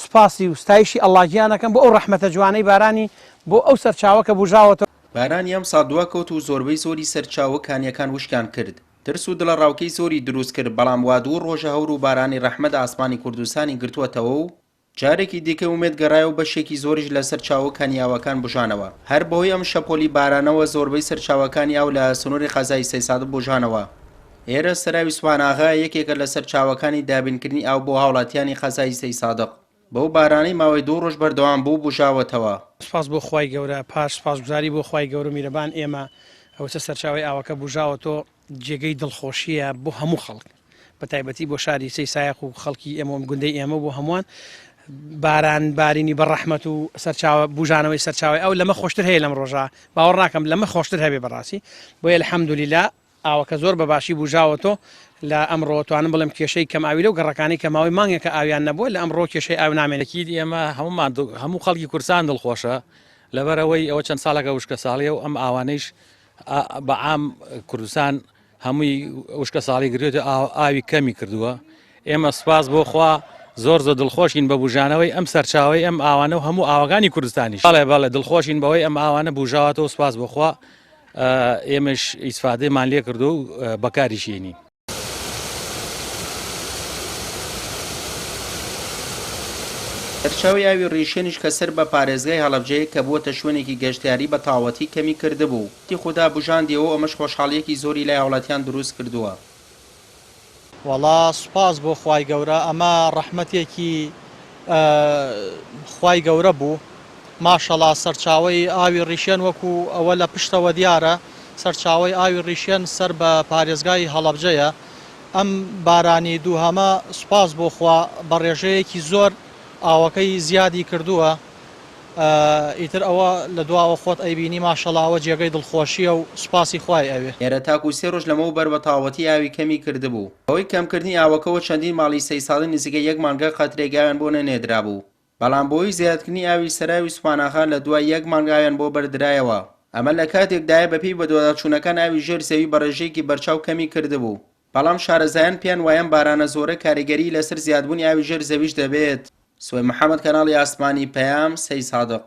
سوپاسی و ستایشی ئەڵڵا گیان ئەکەم بۆ ئەو ڕەحمەتە جوانەی بارانی بۆ ئەو سەرچاوە کە بوژاوەتەوە. بارانی ئەمساڵ دواکەوت و زۆربەی زۆری سەرچاوە کانییەکان وشکیان کرد، ترس و دڵەڕاوکێی زۆری دروست کرد، بەڵام وا دوو ڕۆژە هەور و بارانی ڕەحمەت ئاسمانی کوردستانی گرتووەتەوە و جارێکی دیکە ئومێد گەڕایەوە و بەشێکی زۆریش لە سەرچاوە و کانیاوەکان بوژانەوە. هەر بەهۆی ئەم شەپۆلی بارانەوە زۆربەی سەرچاوەکانی ئاو لە سنووری قەزای سەیسادق بوژانەوە. ئێرە سەراوی سوبحانئاغا یەکێکە لە سەرچاوەکانی دابینکردنی ئاو بۆ هاوڵاتیانی قەزای سەیسادق. بەو بارانەی ماوەی دوو ڕۆژ بەردەوام بوو بوژاوەتەوە. سوپاس بۆ خوای گەورە، پاش سوپاسگوزاری بۆ خوای گەورە و میرەبان ئێمە ئەوەچە سەرچاوەی ئاوەکە بوژاوەتەوە جێگەی دڵخۆشییە بۆ هەموو خەڵک بە تایبەتی بۆ شاری سەی سایەق و خەڵکی ئێمە و گوندەی ئێمە بۆ هەمووان باران بارینی بە ڕەحمەت و سەرچاوە بوژانەوەی سەرچاوی ئەو لەمە خۆشتر هەیە لەم ڕۆژە باوەڕ ناکەم لەمە خۆشتر هەبێ بەڕاستی بۆیە الحمدللە ئاوەکە زۆر بە باشی بوژاوەتۆ لە ئەمڕۆوە توانم بڵێم کێشەی کەم ئاوی لەو گەڕەکانەی کە ماوەی مانگێکە ئاویان نەبووە لە ئەمڕۆوە کێشەی ئاو نامێنێت. ئەکید ئێمە هەموومان هەموو خەڵکی کوردستان دڵخۆشە لەبەرئەوەی ئەوە چەند ساڵێکە وشکە ساڵیە و ئەم ئاوانەیش بە عام کوردستان هەمووی وشکە ساڵی گرتوێت ئاوی کەمی کردووە ئێمە سپاس بۆ خوا زۆر زۆر دڵخۆشین بە بژانەوەی ئەم سەرچاوی ئەم ئاوانە و هەموو ئاوەکانی کوردستانی بەڵێ بەڵێ دڵخۆشین بەوەی ئەم ئاوانە بژاوەتەوە سپاس بۆخوا ئێمەش ئیسفادەمان لێ کردو و بەکاریشیێنین. سەرچاوەی ئاوی ڕیشێنیش کە سەر بە پارێزگای هەڵەبجەیە کە بووەتە شوێنێکی گەشتیاری بە تەواوەتی کەمی کردبوو، تی خودا بوژاندیەوە و ئەمەش خۆشحاڵییەکی زۆری لای هاوڵاتیان دروست کردووە. وەڵا سوپاس بۆ خوای گەورە ئەمە ڕەحمەتێکی خوای گەورە بوو ماشەڵا سەرچاوەی ئاوی ڕیشێن وەکو ئەوە لە پشتەوە دیارە سەرچاوەی ئاوی ڕیشێن سەر بە پارێزگای هەڵەبجەیە ئەم بارانی دووهەمە سوپاس بۆ خوا بە ڕێژەیەکی زۆر ئاوەکەی زیادی کردووە ئیتر ئەوە لە دواوە خۆت ئەیبینی ماشەڵا ئەوە جێگەی دڵخۆشیە و سوپاسی خوای ئەوێ. ئێرە تاکو سێ ڕۆژ لەمەوبەر بە تەواوەتی ئاوی کەمی کردبوو. بەهۆی کەمکردنی ئاوەکەوە چەندین ماڵی سەیساڵی نزیکەی یەک مانگە قەترێک ئاویان بۆ نەنێردرابوو. بەڵام بەهۆی زیادکردنی ئاوی سەراوی سوپاناخا لە دوای یەک مانگ ئاویان بۆ بەردرایەوە. ئەمە لە کاتێکدایە بەپێی بەدواداچوونەکان ئاوی ژێر زەوی بە ڕێژەیەکی بەرچاو کەمی کردبوو. بەڵام شارەزایان پێیان وایە ئەم بارانە زۆرە کاریگەریی لەسەر زیادبوونی ئاوی ژێر زەویش دەبێت. سوەی محەمەد کەناڵی ئاسمانی پەیام، سەیدسادق.